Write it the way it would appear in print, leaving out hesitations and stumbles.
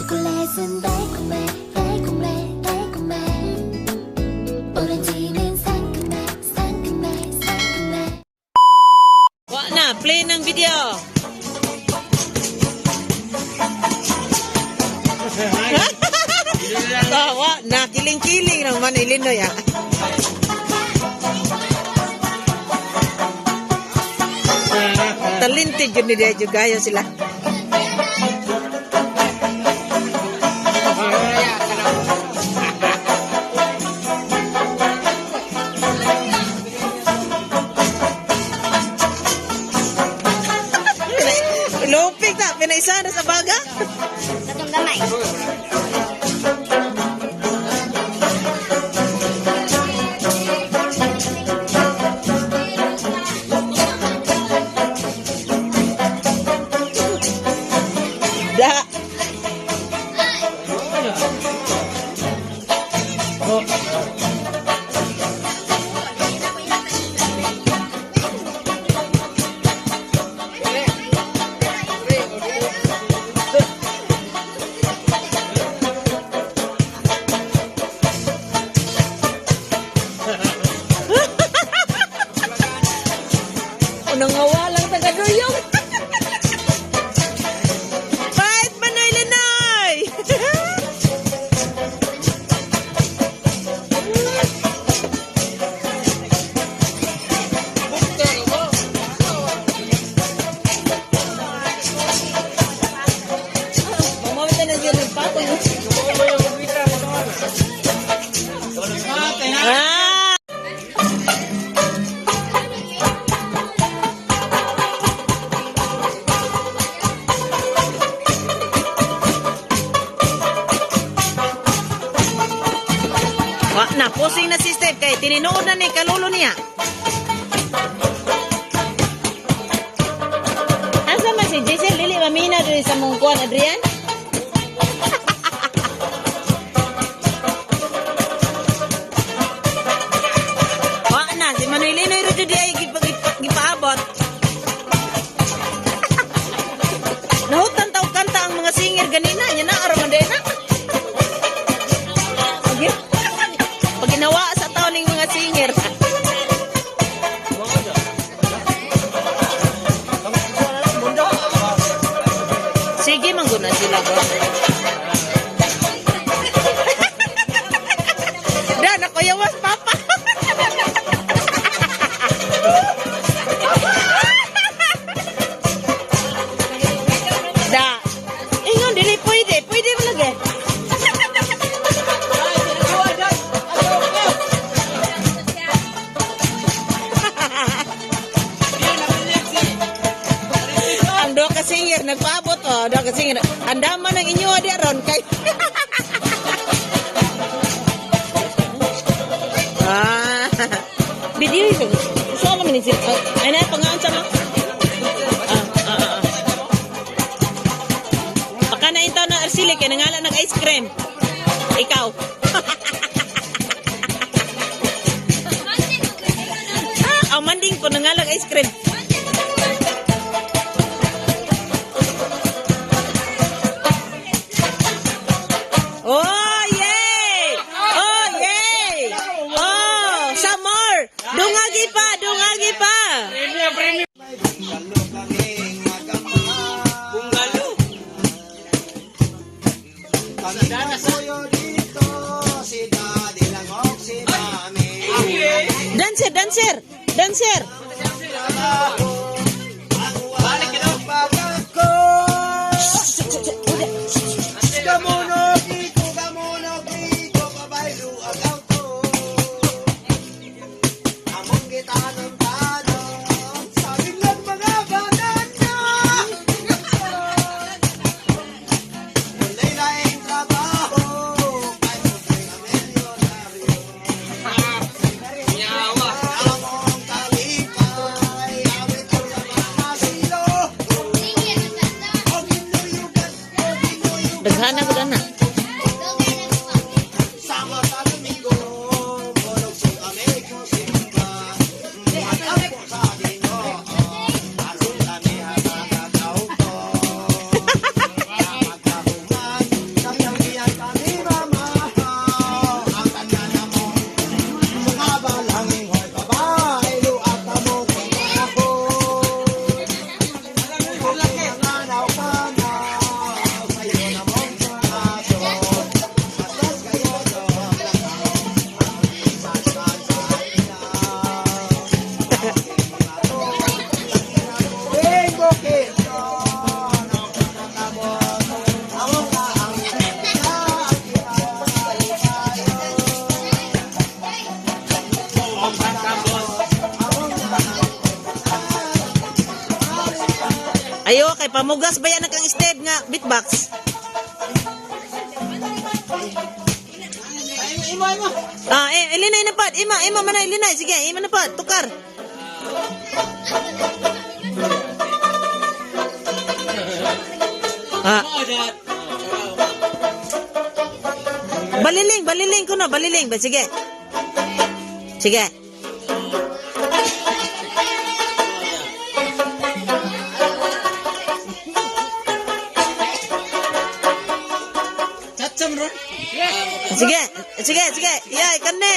초콜릿은 달콤해, 달콤해, 달콤해. 오렌지는 상큼해, 상큼해, 상큼해. Wa na, play ng video. Tawa na, kiling-kiling naman Illinois ah. Talented yun ni Dejo, gaya sila. Lupig ta, pinaisa na sa baga. Katong gamay. Da. Unang walang taga-duyong. Fight, Manoy Linoy! Mamawit na ng yun pato. Ah! Wa na, posing na si Steve kay tinuod na ni kalulo niya. Asa man si Jason dili mamina diri sa mong kuan, Adrian? Wa na si Manuelino ra jud di ay gipaabot. Nahutan taw kanta ang mga singer ganina, nya na araw man na. Okay. Pag ginawa sa tao ning mga singer. Sige, mangguna sila ko. Da, nakuyawas papa. Da. Ingon, dili pwede. Pwede mo lagi. Ang duha ka singer nagpaabot oh, duha ka singer. Ang dama ng inyo di ron kay. Ah. Video ito. So alam ni sila. Ay na pangaan sa mo. Ah, ah, ah. Baka na ito na arsili kay nangala nag ice cream. Ikaw. Ah, ang manding ko nangalag ice cream. Oh, yay! Oh, yay! Oh, some more! Dungagi pa, dungagi pa! Bungalo. Dancer, dancer! Dancer! Ayo, kay pamugas ba yan ang kang step nga beatbox? Imo, imo. Ah, eh, ilinay na pad. Ima, ima man na ilinay. Sige, ima na pad. Tukar. Ah, baliling, baliling ko na, baliling. Ba, sige. Sige. Chatsam ron. Sige, sige, sige. Yeah, ikan ni.